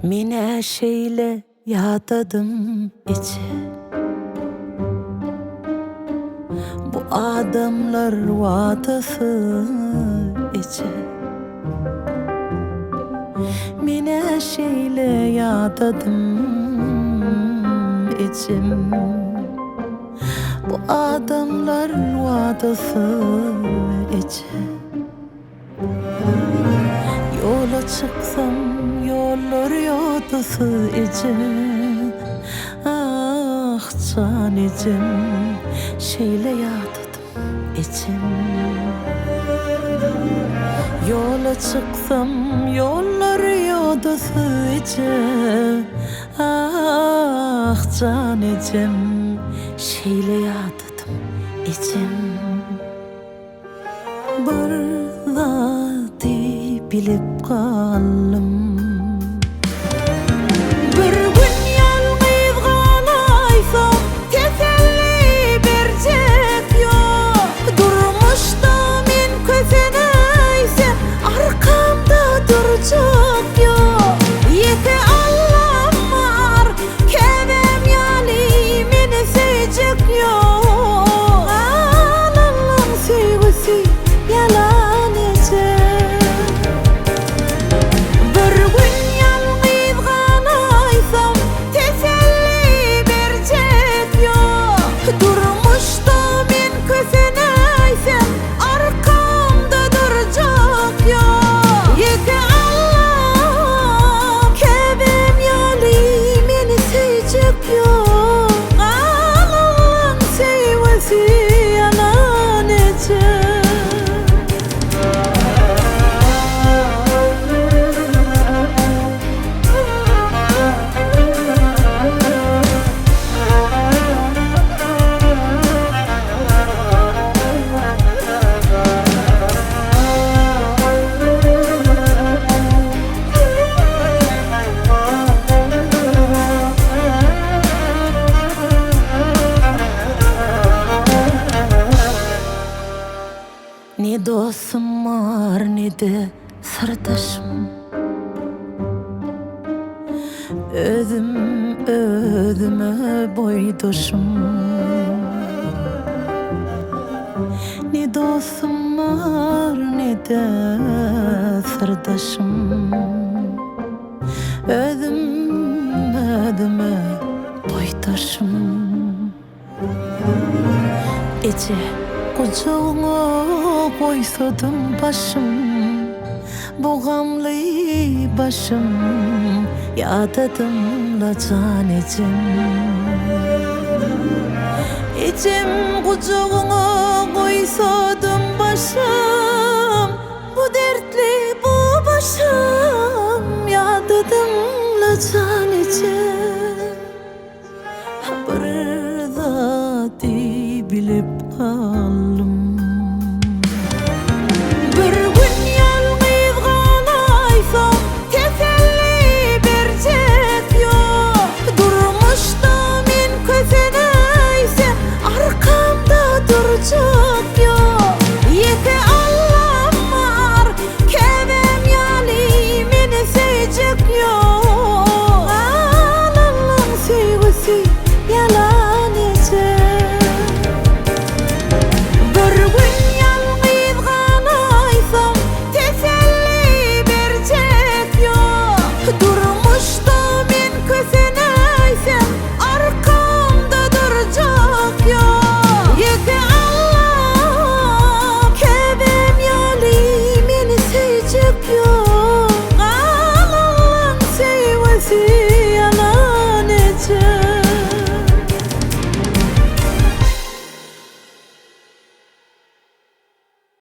Men-ä şeýle ýadadym eje. Bu adamlar wadasyz eje. Men-ä şeýle ýadadym ejem. Bu adamlar wadasyz eje. Ýola çyksam ýollar ýodasy eje Ah jan ejem şeýle ýadadym ejem Ýola çyksam ýollar ýodasy eje Ah jan ejem şeýle ýadadym ejem. Bir zady bilip galdym. Bir gün ýalňyz galaýsam, teselli berjek ýok. Durmuşda men kösenäýsem, arkamda durjak ýok. Ýeke Allam bar, käbäm ýaly meni söýjek ýok. Alanlaň söýgüsi ýalan eje. Bir gün ýalňyz galaýsam, teselli berjek ýok. Durmuşda men kösenäýsem, arkamda durjak ýok. Ýeke Allam, käbäm ýaly meni söýjek ýok. Alanlaň söýgüsi ýalan eje. Ne dostum bar ne-de syrdaşym. Özüm özüme boýdaşym. Ne dostum bar ne-de syrdaşym. Özüm özüme boýdaşym. Eje, gujagyňa goýsadym başym, Bu gamly başym ýadadym-la jan ejem. Ejem, gujagyňa goýsadym başym, Bu dertli bu başym ýadadym-la jan ejem.